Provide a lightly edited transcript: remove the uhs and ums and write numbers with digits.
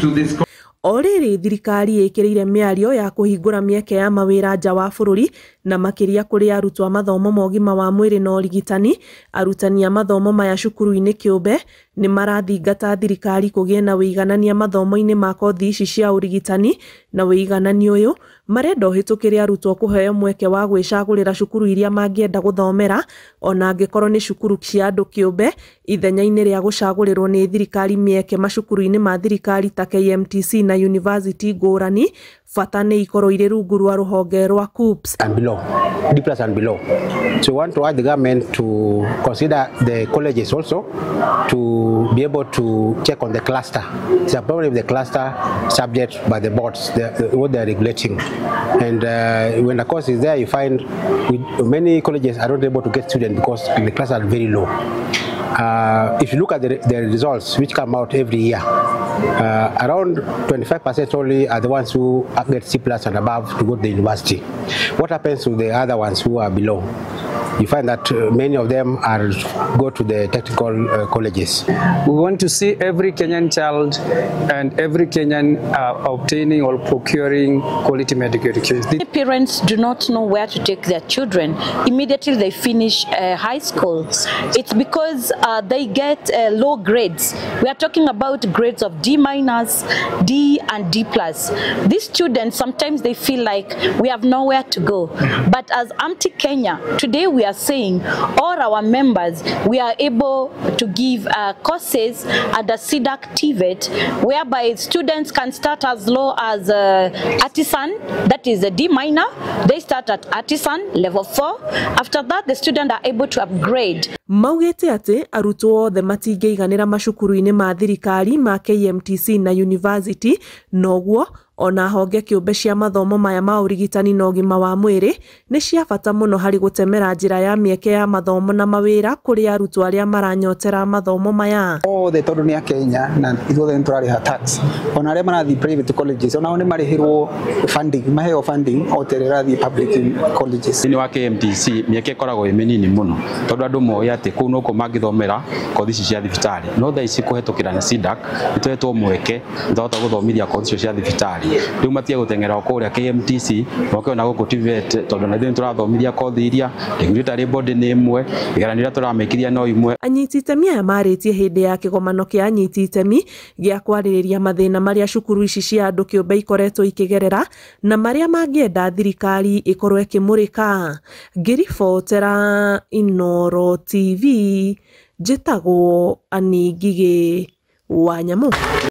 To this O rĩrĩ thirikari ĩkĩrĩire mĩario ya kũhingũra mĩeke ya mawĩra nja wa bũrũri na makĩria kũrĩ arutwo a mathomo ma ũgima wa mwĩrĩ na ũrigitani, arutani a mathomo maya cukuru-inĩ kĩũmbe nĩ marathingata thirikari kũgĩe na wĩiganania mathomo-inĩ ma kothi ici cia ũrigitani, na wĩiganania ũyũ marenda ũhĩtũkĩre arutwo kũheo mweke wa gwĩcagũrĩra cukuru iria mangĩenda gũthomera ona angĩkorwo nĩ cukuru cia andũ kĩũmbe ithenya-inĩ rĩa gũcagũrĩrwo nĩ thirikari mĩeke macukuru-inĩ ma thirikari ta KMTC na university ngũrani, bata nĩ ikorwo irĩ rungu rwa rũhonge rwa KUCCPS. And below, D plus and below. So we want to urge the government to consider the colleges also to be able to check on the cluster. It's a problem with the cluster subject by the boards, what they are regulating. And when the course is there, you find many colleges are not able to get students because the clusters are very low. If you look at the results which come out every year, around 25% only are the ones who get C plus and above to go to the university. What happens to the other ones who are below? You find that many of them are go to the technical colleges. We want to see every Kenyan child and every Kenyan obtaining or procuring quality medical education. Parents do not know where to take their children immediately they finish high school. It's because they get low grades. We are talking about grades of D minus, D and D plus. These students, sometimes they feel like we have nowhere to go. But as AMTI Kenya, today we are saying all our members, we are able to give courses at the CDACC TVET, whereby students can start as low as artisan, that is a D minor. They start at artisan level 4. After that, the students are able to upgrade. Maugĩte atĩ arutwo othe matingĩiganĩra macukuru-inĩ ma thirikari ma KMTC na university, noguo ona honge kĩũmbe cia mathomo maya ma ũrigitani na ũgima wa mwĩrĩ nĩ cia bata mũno harĩ gũtemera njĩra ya mĩeke ya mathomo na mawĩra kũrĩ arutwo arĩa maranyotera mathomo maya. Othe tondũ nĩ a Kenya na ithuothe nĩ tũrarĩha tax, ona arĩa marathiĩ private colleges onao nĩ marĩhĩrwo funding, maheo funding o ta ĩrĩa ĩrathiĩ public colleges. Thĩinĩ wa KMTC mĩeke ĩkoragwo ĩ mĩnini mũno tondũ andũ moĩ atĩ kũu nokuo mangĩthomera kothi ici cia thibitarĩ, no thaa ici kũhetũkĩra na CDACC nĩ tũhetwo mweke nĩ twahota gũthomithia kothi icio cia thibitarĩ. Rĩu matige gũteng'era o kũrĩa KMTC moke ona gũkũ TVET tondũ na ithuĩ nĩ tũrathomithia kothi iria regulatory body nĩ ĩmwe, igeranio iria tũramĩkiria no imwe. Anyiti itemi aya marĩtie hĩndĩ ya kĩgomano kĩa anyiti itemi gĩa kwarĩrĩria mathĩna marĩa cukuru ici cia andũ kĩũmbe ikoretwo ikĩgerera na marĩa mangĩenda thirikari ĩkorwo ĩkĩmũrĩka. Ngĩribotera Inooro TV, njĩtagwo Annie Ngigĩ wa Nyamũ.